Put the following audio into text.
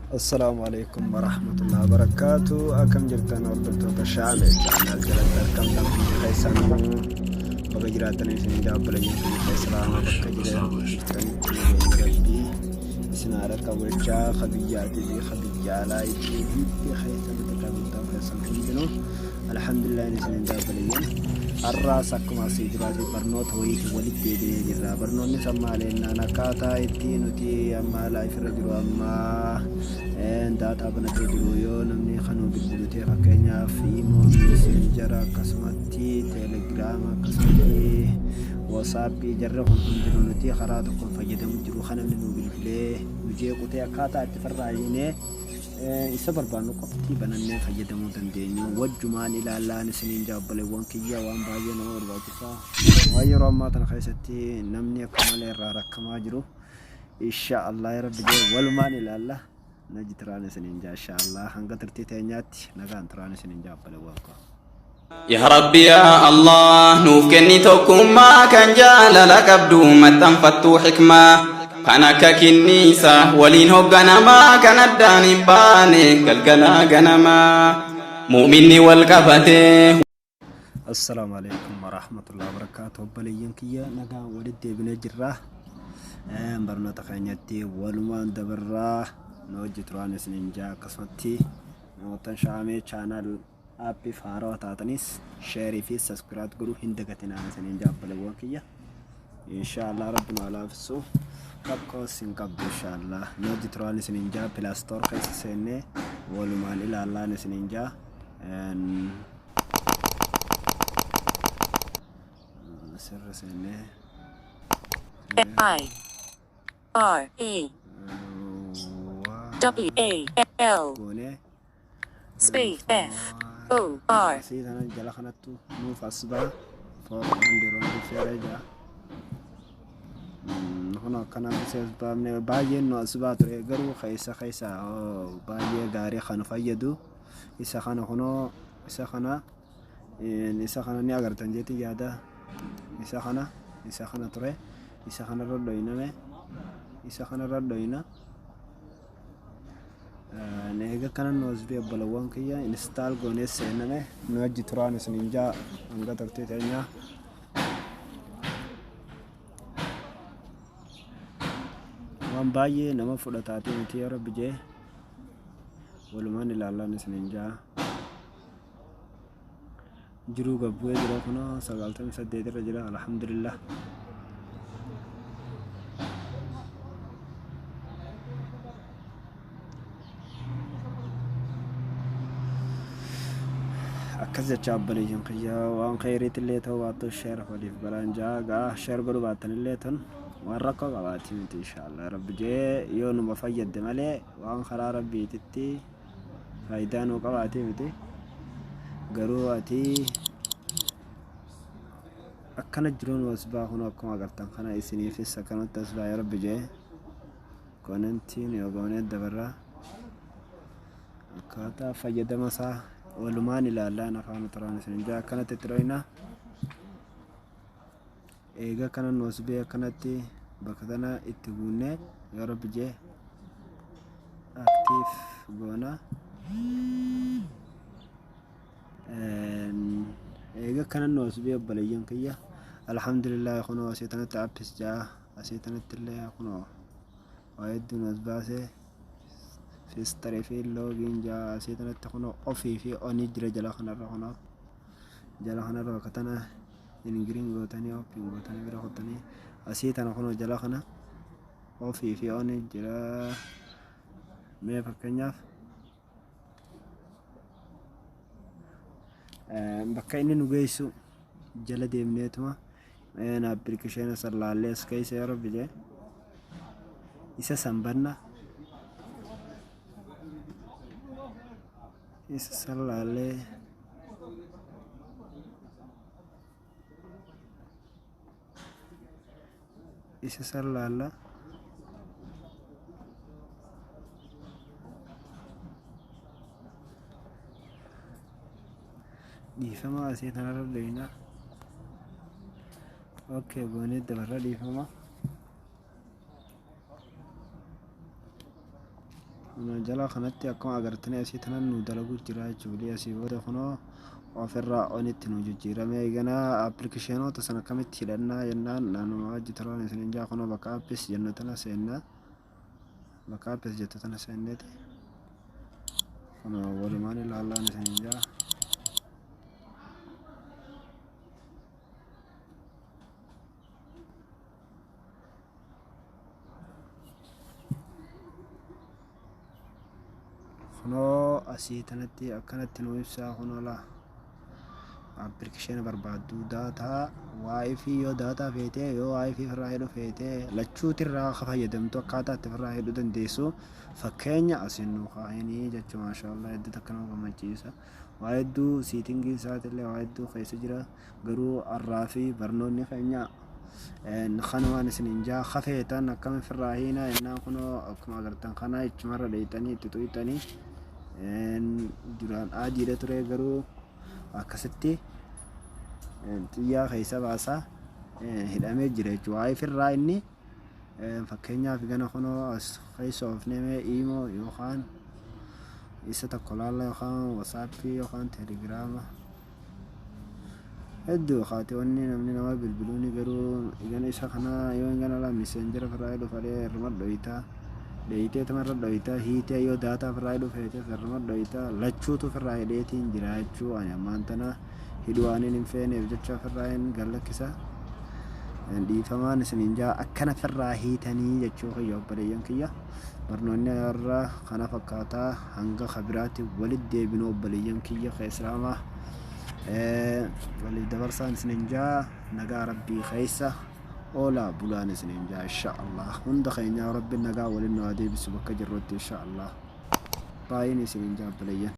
Assalaamu alaikum warahmatullahi wabarakaatu. Akkam jirtan hordoftoota Shaamee channel jalatti argamtan hundi keessanuu baga jiraattan isin jaabbalayyan keenya islaamaa bakka jirtanitti nageenyi rabbii isin haa dhaqqabu jechaa ka biyyaatii fi ka biyya alaa itti hundi keessanitti argamtan keessan hundinuu alhamdulillah isin jaabbalayyan. Har'aas akkuma asii duraati barnoota wayiitiin walitti deebinee jirra. Barnoonni san maali jennaan akkaataa itti nuti amma live irra jiru amma daataa banatee jiru yoo namni kanuu bilbilu ta'e fakkeenyaaf imo, messenger, akkasumatti telegiraama, akkasumatti WhatsAppii, jarri kun hundinuu nuti karaa tokkoon fayyadamu jiru kan namni nu bilbilee nu jeequ ta'e akkaataa itti farraayinee isa barbaannu qofti banannee fayyadamuu dandeenyu wajjumaan ilaallaan isiniin jaabboleewwan kiyya. Waan baay'ee nama barbaachisaa, waan yeroo ammaa tana keessatti namni akka malee irraa rakkamaa jiru, insha Allah ya rabbi jee walumaan ilaalla. Naji turaan isiniin jaa, insha Allah hanga turtii teenyaatti nagaan turaan isiniin jaabboleewwan koo. Yaa Rabbi yaa Allah nuuf kenni tokkummaa kan jaalala qabdu maxxanfattuu hikmaa kan akka kinniisa waliin hogganamaa kan addaan hin baane galgalaa ganamaa mu'minni wal qabatee. Assalaamu alaikum warahmatullahi wabarakatuh. Obboleeyyan kiyya, nagaan walitti deebinee jirra. Barnoota keenyatti walumaan dabarraa, nu hojii turaan isiniin jaa. Akkasumatti namoota Shaamee channel aappiif haarawaa taatanis share fi subscribe godhuu hin dagatinaan isiniin jaa obboleewwan kiyya. Inshaallah rabbi nu haa laaffisu. Rakkoos hin qabdu inshaallah. Nu hojii turaan isiniin jaa. Play Store keessa seennee walumaan ilaallaan isiniin jaa. Sirra seennee I R E W A L goonee space F O R asii tana jala kanattu nuuf as ba'a. For Android feeree jira. Kun akkana as baafne baay'een nu as baa ture, garuu keessa keessa baay'ee gaarii kan fayyadu isa kana. Kunoo isa kana, isa kana ni agartan jeetiin yaada. Isa kana, isa kana ture, isa kanarra dhoyname, isa kanarra dhoyna. Eega kana nu as bee, obbolowwan kiyya, install goonee seename. Nu wajji turaan isiniin jaa hanga turtii teenyaa. Waan baay'ee nama fudhataatii miti, yoo rabbi jee walumaan ilaallaan isiniin jaa. Jiruu gabbu'ee jira, kunoo 98 irra jira, alhamdulillah. Akkas jecha obboleeyyan kiyya, waan khayriitillee ta'uu baattu share waliif godhaan jaa gaa. Share godhuu baattanillee tun waan rakkoo qabaati miti, inshaallah rabbi jee yoo numa fayyadde malee waan karaa rabbiititti faayidaa nuu qabaati miti. Garuu ati akkana jiruun as baa, kun akkuma agartan kana isiniifis akkanatti as baa. Yoo rabbi jee konentiin yoo goonee dabarraa, akkaataa fayyadama isaa walumaan ilaallaan afaan turaan isin jaa. Akkanatti itti dhoyna. Eega kana nu as bee, akkanatti bakka tana itti guunnee, yoo rabbi jee active goona. Eega kana nu as bee, obboleeyyan kiyya, alhamdulillah, kunoo asii tanatti apps jaa, asii tanatti illee kunoo waa hedduu nu as baasee. History fi login jaa, asii tanatti kunoo off fi on jira. Jala kanarra, kunoo jala kanarra bakka tana ingiriin gootanii open gootanii bira kuttanii, asii tana kunoo jala kana off fi on jira. Mee fakkeenyaaf bakka inni nu geessu jala deemneetuma appilikeeshina san laallee as keessa, yoo rabbi jee isa san banna, isa san laallee isa san laalla. Dhiifama, asii kanarra deemna. Okay goonee dabarra, dhiifama. Jala kanatti akkuma agartanii asii tanan nu dalagu jira jechuudha. Asii booda kunoo ofirraa onitti nu jijjiirame. Eeganaa appilikeeshinoota sana akkamitti hidhannaa jennaan, naannuma hojii tolaan isin jaa, kunoo bakka apps jennu tana seennaa. Bakka apps jettu tana seenneeti kunoo walumaan ilaallaan isin jaa. Kunoo asii tanatti akkanatti nu ibsaa. Kunoo laa, appilikeeshina barbaaddu, data, WiFi, yoo data feetee, yoo WiFi ofirraa hidhu feetee, lachuutirraa akka fayyadamtu akkaataa itti ofirraa hidhuu dandeessu fakkeenya asiin nu kaa'anii jechuudha. Maashaallah, hedduu takka nama gammachiisa. Waa hedduu settingii isaatillee waa hedduu keessa jira. Garuu har'aa fi barnoonni keenya kanumaan isiniin jaa. Kafeetan akkam ofirraa hiinaa jennaan, kunoo akkuma agartan kana ichumarra dheeyxanii itti tuyxanii. Duraan adiidha ture, garuu akkasitti xiyyaa keessa baasaa hidhamee jira jechuudha. Waa ifirraa inni fakkeenyaaf gana kunoo as keessa oofnee imo yookaan isa tokko laalla yookaan WhatsAppii yookaan Telegrama hedduu haati wanni namni nama bilbiluuni. Garuu gana isa kana yoo gana la Messenger ofirraa hidhu fadhee irruma dhoyitaa, dheeyitee tamarra dhoyitaa hiitee. Yoo data ofirraa hidhu feete irruma dhoyitaa. Lachuutu ofirraa hidheetiin jira jechuu. Ani ammaan tana hidhu waan hin feeneef jecha ofirraa hin gallakkisa. Dhiifamaan isiniin jaa. Akkana ofirraa hiitanii jechuu kiyya. Obboleeyyan kiyya, barnoonni irra kana fakkaataa. Hanga kabiraatti walitti deebinu, obboleeyyan kiyya ka islaamaa, waliif dabarsaan isiniin jaa. Nagaa rabbii keessa oolaa bulaan isiniin jaa. Insha Allah hunda keenyaa rabbi nagaa waliin nu haa deebisu bakka jirrutti, insha Allah. Baay'een isiniin jaa, obboleeyyan.